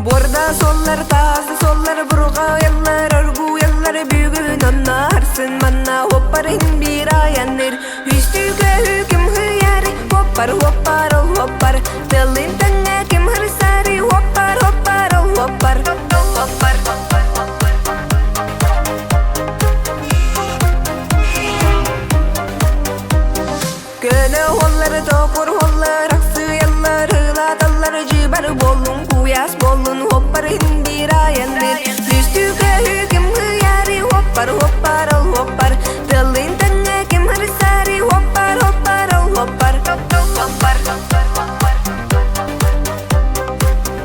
Буорда суоллар, таас да суоллар, бурҕайаллар, оргуйаллар, бүгүн онно арсын манна уоппар иһин биир айанныыр. Үстүүгэ ким хыйары, уоппар, уоппар, ол уоппар, тылын тэҥҥэ ким хырсары, уоппар, уоппар, ол уоппар, уоппар. Көнө уоллары токур уоллар, ахсыйаллар, ылаталлар, дьыбар буоллун, куйаас буоллун, уоппар иһин биир айанныыр. Үстүүгэ ким хыйары, уоппар, уоппар,